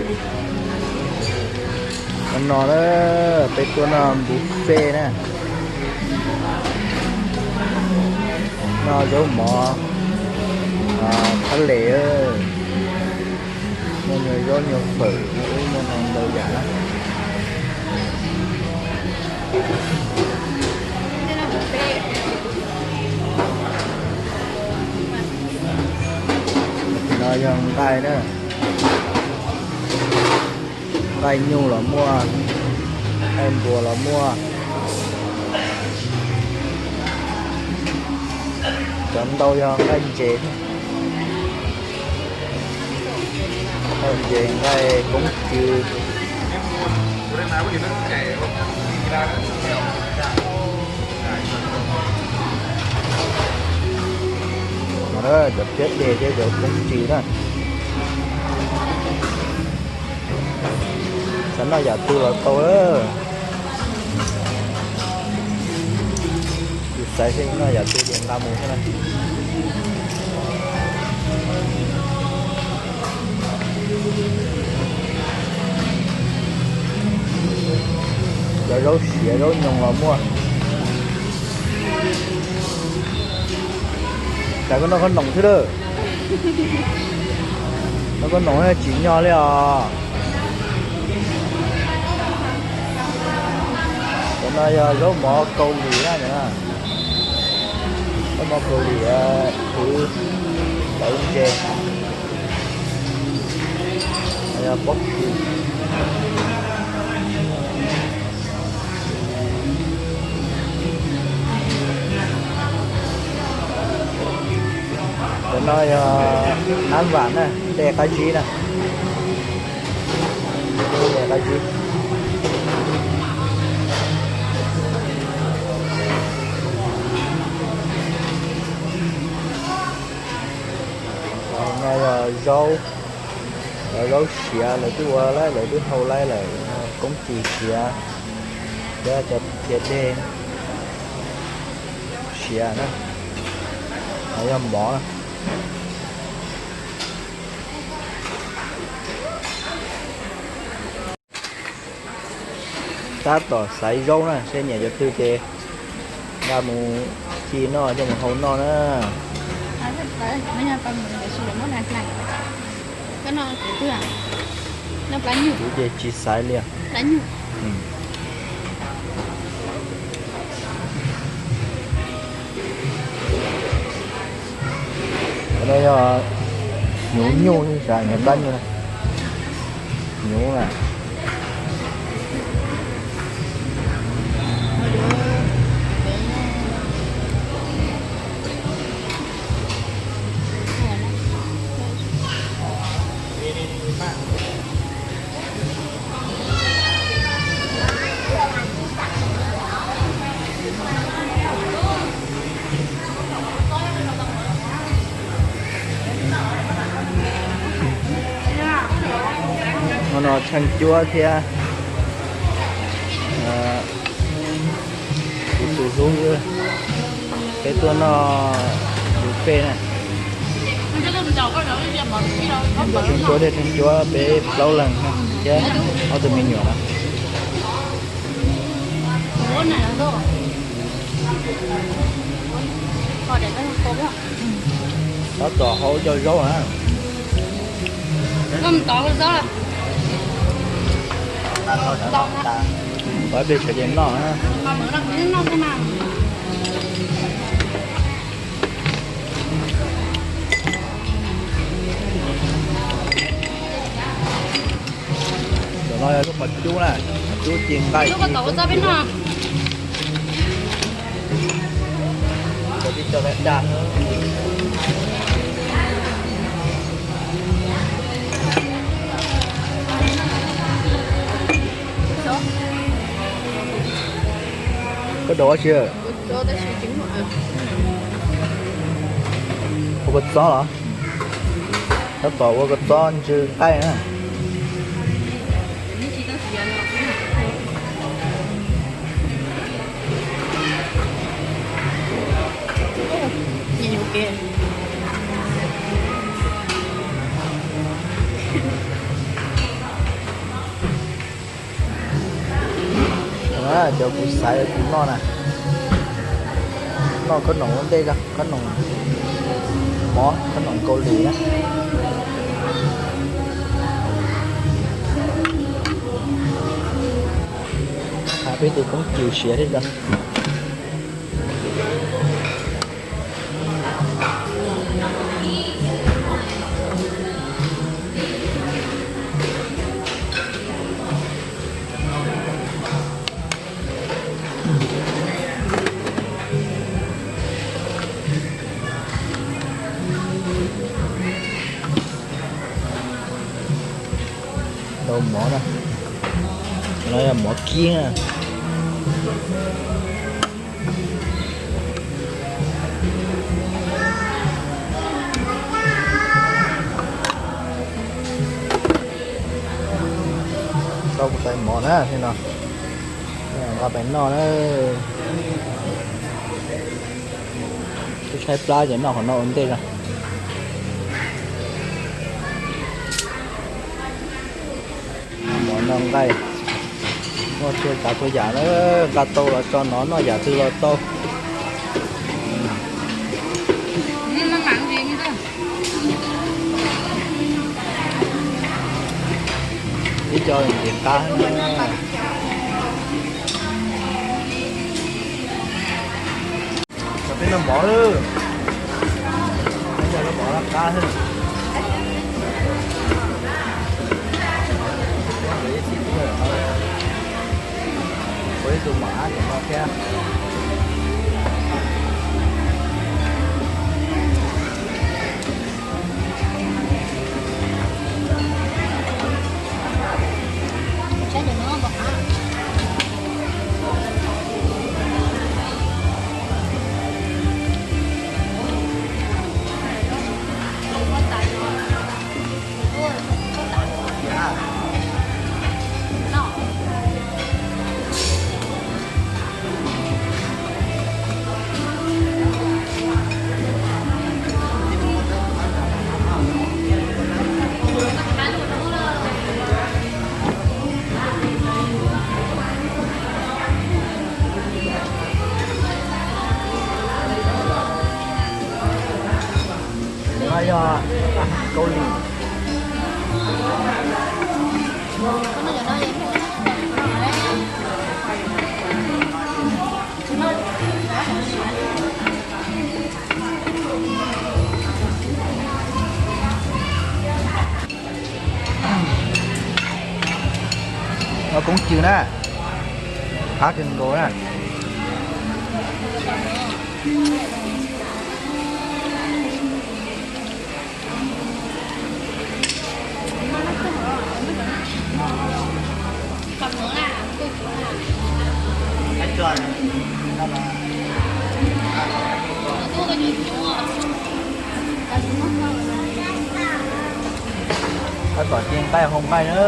No no na, peb tuaj noj buffet na. Noj zaub mov, phab les, muaj nyuag zaub nyuag fawm, muaj ub muaj no ntau yam na. No yog nqaij na. Nqaij nyuj los muaj, nqaij npua los muaj. Cov ntau yog nqaij ntses, nqaij ntses, nqaij koob tsw. Cov phiab deg thiab cov koob tsw na. Xav noj yam twg los tau. Tus xaiv xwb, noj yam twg ces nqa mus xwb na. Cov zaub siav zaub nyoos los muaj. Cas koj noj qhob noom xwb lawm? Noj qhob noom tsis nyog li os. Cov no yog zaub mov Kaus Lim na. Zaub mov Kaus Lim, khwv lawv ntses. Yog pob kws. Cov no yog nab vam na, dej qab zib na. Dej qab zib. No yog zaub, zaub siav lawv twb ua lawm, lawv twb hau lawm, koob tsw siav, thiab cov phiab deg siav na, yog mov na. Tab tom xaiv zaub na, seb nyiam cov twg ces nqa mus ci noj, coj mus hau noj na. Kuv ces tsis xaiv li. Cov no yog hnyuv nyuj, hnyuv plab nyuj, hnyuv na. Hmo no Tsheej Cuab thiab kuv tus hlub, peb tuaj noj buffet na. Tsheej Cuab thiab Tsheej Cuab peb plaub leeg thiab ob tug me nyuam na. Tab tom hau cov zaub na. Pab peb sawv daws noj na. Cov no yog lub qhov cub na, qhov cub ci nqaij ci. Koj daus dab tsi? Ua kua txob los? Tab tom ua kua txob ntsw nqaij na. Cov kuv xaiv kuv noj na, noj khob noom ua ntej, khob noom mov, khob noom Kaus Lim na. Peb tus koob cws siav thiab os. Lau mov na, no yog mov kib na. Tau kuv tais mov na, no nqa pais noj na. Twb tshaib plab ces noj qhov no ua ntej na. Mov no nqaij, muaj txhua tsav txhua yam na, nqa tau los tso no, noj yam twg los tau. Ib co ntxim qab. Peb noj mov, peb noj mov laj qab. Ua ib tug mov ab tom no thiab. No yog Kaus Lim. Koob cws na, qab kawg nkaus na. Tab tom ci nqaij hau nqaij na.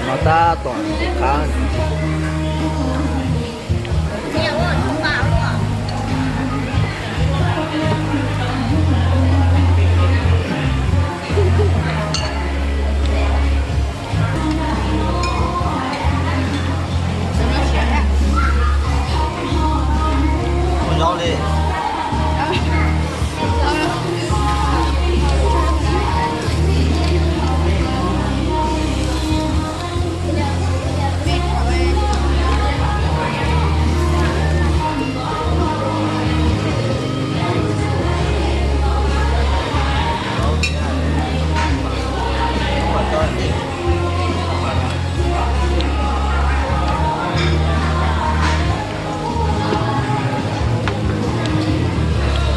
No tab tom ntxim qab. Ua zaub li.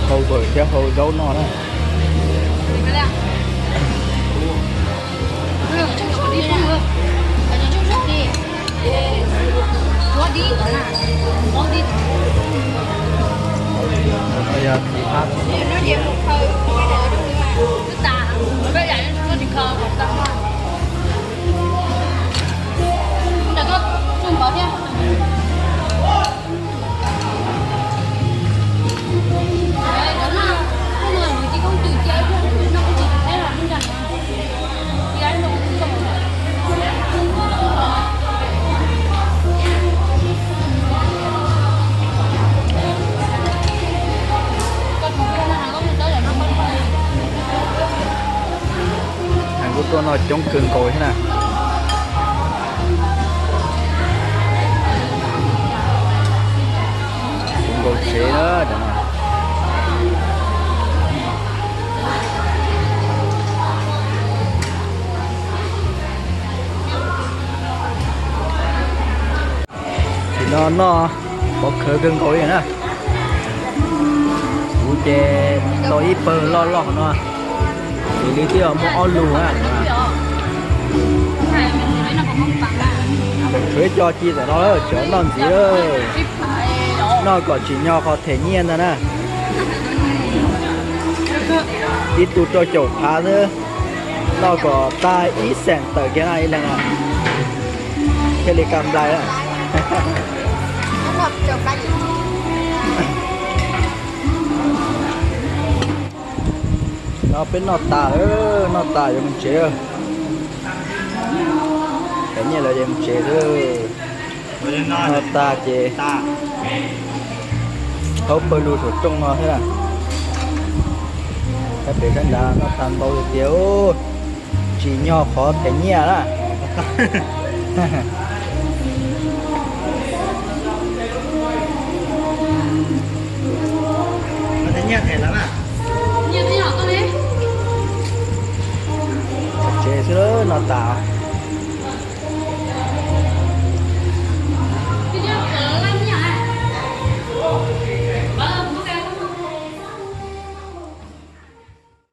Hau vawm thiab hau zaub noj na. Coob kawg nkaus thiab na. Kawg nkaus tsev na. Tam sim no noj pov khawv kawg nkaus li na. Kuv ces tau ib pawg loj loj no, ces li twb muaj ob lus na. Tshuav ib co ci tom no lawm, tseem noj ntxiv lawm. Noj kom tsim nyog qhov them nyiaj ntag na. Ib tug rau caum phav xwb, noj kom tag ib xeem tawm kiag na ib leeg na. Thiaj li kam nplai. No peb noj tas lawm, noj tas yuav mus tsev. Them nyiaj lawm yuav mus tsev xwb. Noj tas ces haub pawg lug saum rooj no thiab. Sab pem sab nrad noj tag ntau tiag tiag, tsim nyog qhov them nyiaj na. Tsev xwb noj tas.